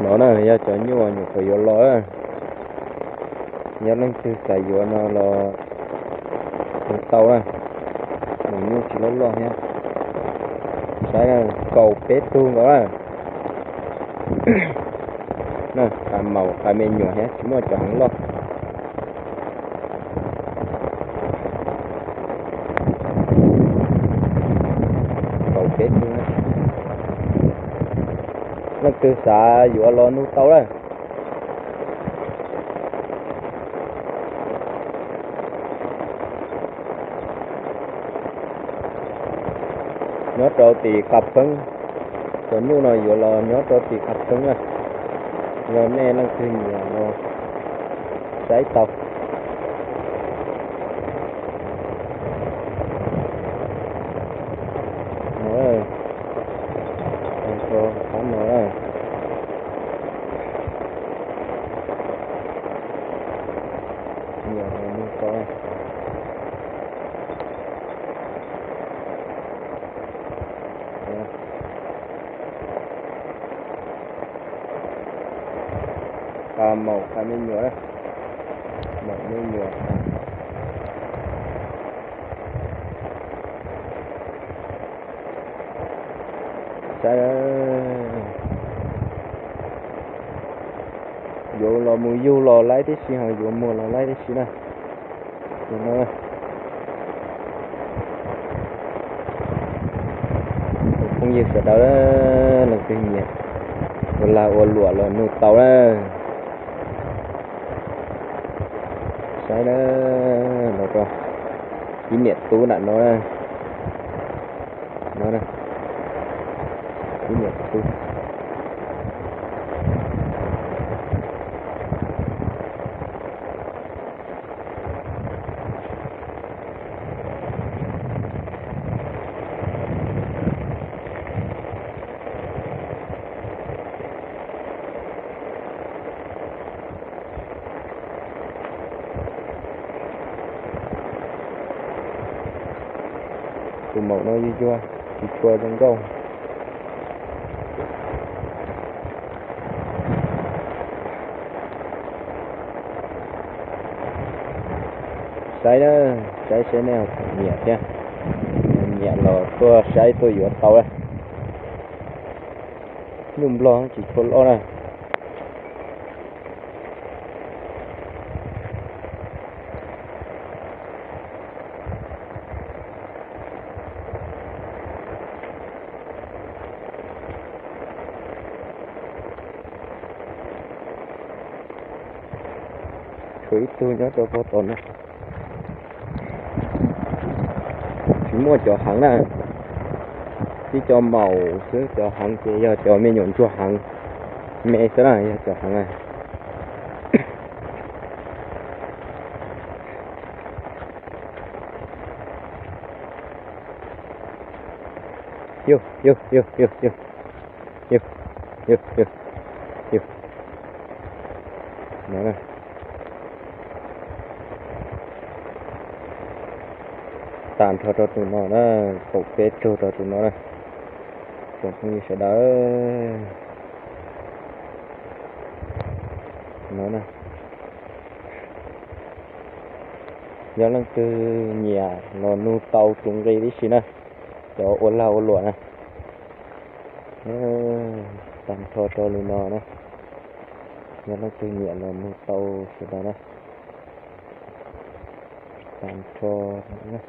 No na yog cov nyuj nyuam qhuav yuav los. Yog leej twg xav yuav no los nug tau na. Nws nyuj tsis loj loj thiab. Saib na, kaum peb tug nkaus na. Qab maum qab me nyuam thiab tsis muaj cov heev loj. Kaum peb tug. Leej twg xav yuav los nug tau lawm. Nyob rau tim Qab Pheeb, cov nyuj no yuav los nyob rau tim Qab Pheeb na. Yog nej leej twg nyiam los saib tau. No, qab no na. Nyiam los nug tau. Qab maum qab me nyuam, maum me nyuam. Saib, yuav los mus yug los laib tib si, ho yuav muag los laib tib si na. Tus no, phooj ywg sawv daws, leej twg nyiam ua lag ua luam los nug tau na. Saib na, los rau ib niam tub nram no na. No, ib niam tub. Tus maum no yuag yuag, tsis tshua zoo nkauj. Saib na, saib seb nej ho puas nyiam thiab. Nyiam los tuaj saib tuaj yuav tau lawm. Nyuj nplog tsis tshua loj na. Tshuav ib tug nyob rau pem tod no. Tsis muaj cov heev na. Tib co maum xwb, cov heev ces yog cov me nyuam ntsuag heev me xwb na, yog cov heev na. Yug, yug, yug, yug, yug. Yug, yug, yug, yug. No na. Tag nrho rau tus no na, kaum peb tug rau tus no na. Tsoom phooj ywg sawv daws, no na, yog leej twg nyiam los nug tau tus nqi tib si na, cov ua lag ua luam na. Tag nrho rau li no na, yog leej twg nyiam los nug tau sawv daws na. Tag nrho na.